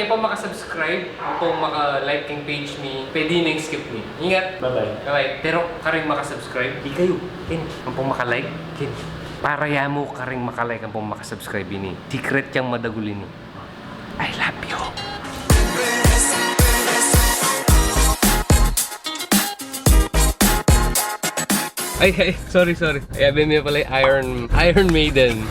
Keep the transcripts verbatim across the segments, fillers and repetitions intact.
Ampong maka-subscribe, ampong maka-like king page mi, pwede neng skip mi. Ingat. Bye-bye. Bye-bye. Pero karing maka-subscribe, ikayu. Ken, ampong maka-like, ken. Para ya mu karing maka-like, ampong maka-subscribe ini. Secret yang madagul ini. I love you. Ay, ay, sorry, sorry. Ay, abi mi pala Iron, Iron Maiden.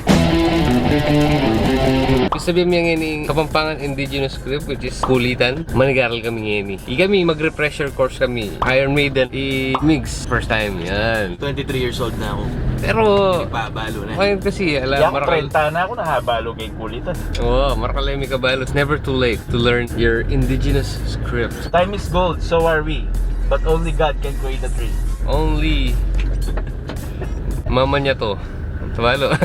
Gusto bi mi ngeni Kapampangan indigenous script, which is Kulitan. Manigaral kami ngeni. Ikami, magre-refresher course kami. Iron Maiden, i Migs. First time, yan. Twenty-three years old na ako. Pero, pabalo na. Ngayon kasi, ala, Yang marakal- trenta na ako, nahabalo kay Kulitan. Oo, marakal mi kabalo. It's never too late to learn your indigenous script. Time is gold, so are we. But only God can create a tree. Only mama niya to. Tabalo.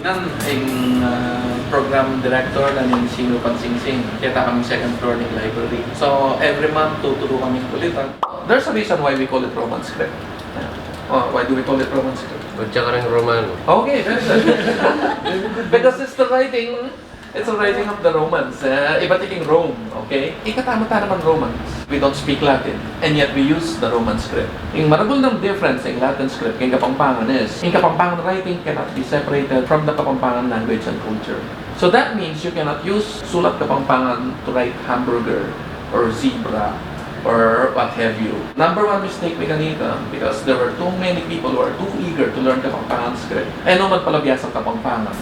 Nan, ing, ah, program director na ning Sino Pang Singsing, keta kami second floor ning library. So, every month, tuturo kami Kulitan. There's a reason why we call it Roman script. Oh, why do we call it Roman script? At saka rin Romano. Okay, very good. Because it's the writing, it's the writing of the Romans. Uh, ibat ya king Rome, okay? Ing katamu, tana man Romans. We don't speak Latin, and yet we use the Roman script. Ing maragul nang difference ning Latin script king Kapampangan is, ing Kapampangan writing cannot be separated from the Kapampangan language and culture. So that means you cannot use sulat Kapampangan to write hamburger or zebra or what have you. Number one mistake mi kanita, because there were too many people who are too eager to learn Kapampangan script. E no man pala biasang Kapampangan.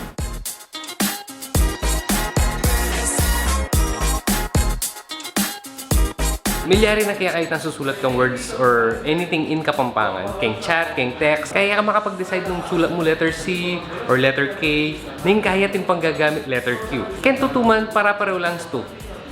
Milyari na kaya kayang susulat kang words or anything in Kapampangan, keng chat, keng text, kaya ka makapag-decide nung sulat mu letter C or letter K, ning kaya ting panggagamit letter Q. Keng tutuman, para-pareho lang stu.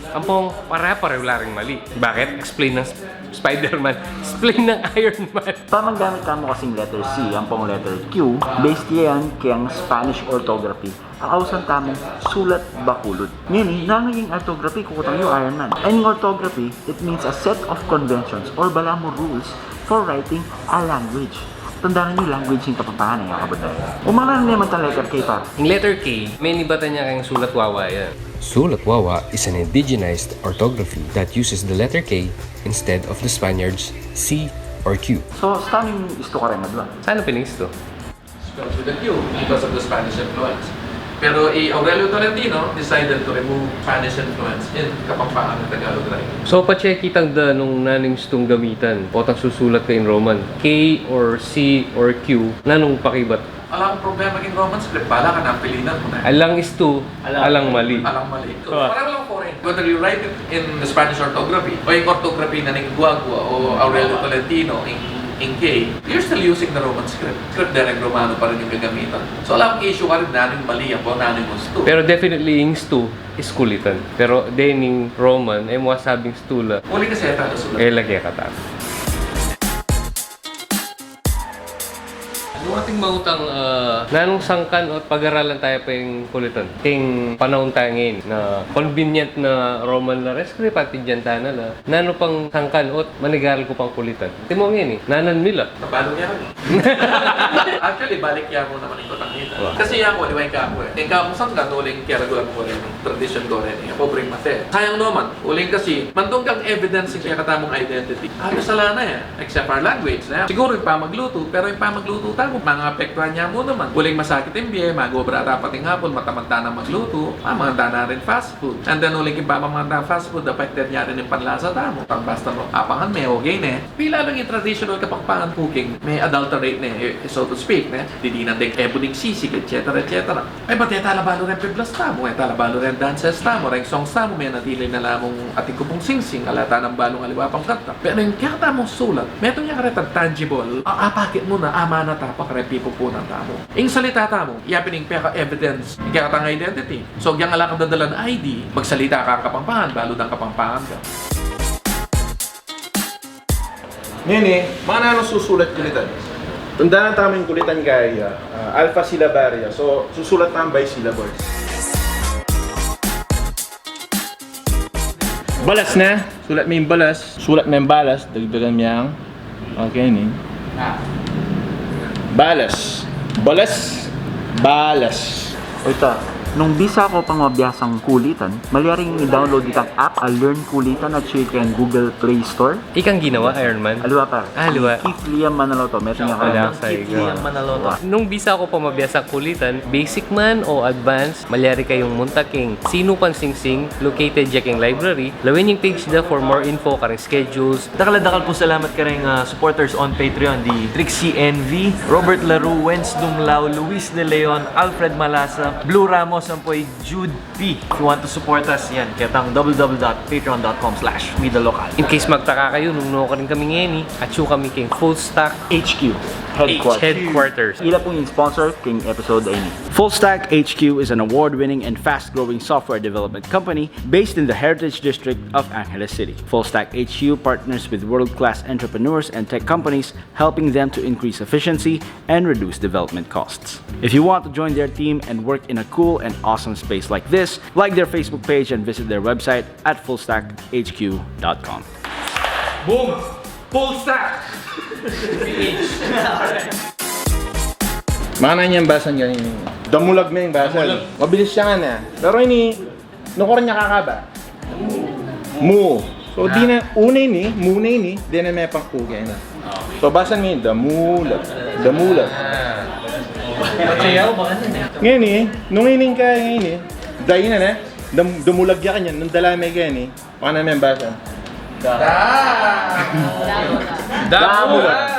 Ampong para-pareho la ring mali. Bakit? Explain ng Sp-, Spider-Man. Explain ng Iron Man. Pamanggamit tamu kasing letter C, ampong letter Q, based yan keng Spanish orthography. Ang ausan tamu, sulat bakulud. Ngeni, nanu ing orthography, kukutang yu Iron Man. Ing orthography, it means a set of conventions or balamu rules for writing a language. Tandanan yu, language ing Kapampangan, e, kabud na yan. Umangan ne man tang letter K, par. Ing letter K, menibatan ya keng sulat Wawa yan. Sulat Wawa is an indigenized orthography that uses the letter K instead of the Spaniards' C or Q. So, saan ing istu kareng adwa? Saan ing pin-istu? Spelled with a Q because of the Spanish influence. Pero i Aurelio Tolentino decided to remove Spanish influence in Kapampangan and Tagalog writing. So, patse kitang da nung nanu ing istung gamitan, potang susulat ka in Roman, K or C or Q, nanung pakibat? Alang problema king Roman script, bala ka na, pilinan mu na. Alang istu, alang mali. Alang mali. Pareho lang foreign. Whether you write it in the Spanish orthography o ing orthography na ning Guagua o Aurelio Tolentino, ing, ing K, you're still using the Roman script. Script de reng Romano pa rin ing gagamitan. So, alang issue karin nanu ing mali, ampong nanu ing ustu. Pero definitely ing stu is Kulitan. Pero dening Roman, e mu sabing stu la. Uling kasi e tala sulat. E la kekatamu. Nung atin mautang, ah, nanung sangkan o't pag-aralan taya pa ing Kulitan? King panaun taya ngeni na convenient na Roman la ring script, pati dinan tana la. Nanu pang sangkan o't manigaral ku pang Kulitan? Antimo ngeni, nanan mi la. Tabalung ya. Actually, balik ya mu naman ing kutang ita. Wa. Kasi ya ku, aliwa ing kaku e. Ing kaku sangkan, uling keraguan ku rin, tradisyon ku rin, e, pobreng mate. Sayang naman, uling kasi, mantung kang evidence ing kekatamung identity. Halos ala na ya. Except our language, ne? Siguro ing pamaglutu, pero ing pamaglutu tamu, mangapektuan ya mu naman. Uling masakit ing bie, mag-obra ta pati ing apul, matamad tana maglutu, mamangan tana ring fast food. And then uling king pamamangan tang fast food, affected ya rin ing panlasa tamu. Pang basta mu apangan me, okay ne? Pila lang ing traditional Kapampangan cooking, me-adulterate ne, e, so to speak, ne? Didinan deng ebon ing sisig, et cetera, et cetera. Ay, ba't e tala balu reng piblas tamu, e tala balu reng dances tamu, reng songs tamu, menatili na la mung Atin Ku Pung Singsing, ala tanang balung aliwa pang kanta. Pero ing kekatamung sulat, metung ya karetang tangible, a, apakit mu na, amana ta pa kareng pipupunan tamu. Ing salita tamu, ya pin ing peka-evidence ning kekatang identity. So, agyang ala kang dadalan I D, magsalita kang Kapampangan, balu dang Kapampangan ka. Ngeni, mananu ing susulat Kulitan? Tandanan tamu ing Kulitan kaya, ah, alpha syllabaria. So, susulat tamu by syllables. Balas na. Sulat me ing balas. Sulat me ing balas. Dagdagan me yang. Okay, ne? Ah. Balas. Balas. Balas. Ita, nung bisa ko pang mabiasang kulitan, malyaring i-download itang app a Learn Kulitan atyu keng Google Play Store. Ikang ginawa, Iron Man? Aliwa, par. Ah, aliwa. Keith Liam Manaloto. Metung ya. Wala, Keith Liam Manaloto. Nung bisa ko pang mabiasang kulitan, basic man o advanced, malyari kayung munta keng Sinupan Singsing, located ya keng library. Lawen ing page da for more info, karing schedules. Dakal a dakal pung salamat karing, ah, supporters on Patreon, di Trixie N V, Robert Laru, Wens Dumlao, Luis De Leon, Alfred Malasa, Blue Ramos, ampo i Jude P. If you want to support us, yan, ketang w w w dot patreon dot com slash we the local. In case magtaka kayu, nung nukarin kami ngeni, atyu kami keng Full Stack H Q headquarters. Headquarters. Ila pung sponsor keng episode a ini. Full Stack H Q is an award-winning and fast-growing software development company based in the Heritage District of Angeles City. Full Stack H Q partners with world-class entrepreneurs and tech companies, helping them to increase efficiency and reduce development costs. If you want to join their team and work in a cool and awesome space like this, like their Facebook page and visit their website at full stack h q dot com. Boom! Full stack! Mana niyang basan kanina. Damulag na yung basan. Damulag. Mabilis siya nga na. Pero ini, nukurin niya kakaba. Mu. So, di na, una ini, mu na ini, di na may pang u kaya na. So, basan mi, damulag. Damulag. Ngayon eh, nung ining ka, ngayon eh, dai na na, dam, damulag ya kanyan, nung dala may kaya ni, Paano naman basa? Da. Damulag.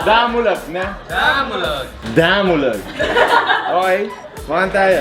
Damulag na. Damulag. Damulag. Okay, makan tayo.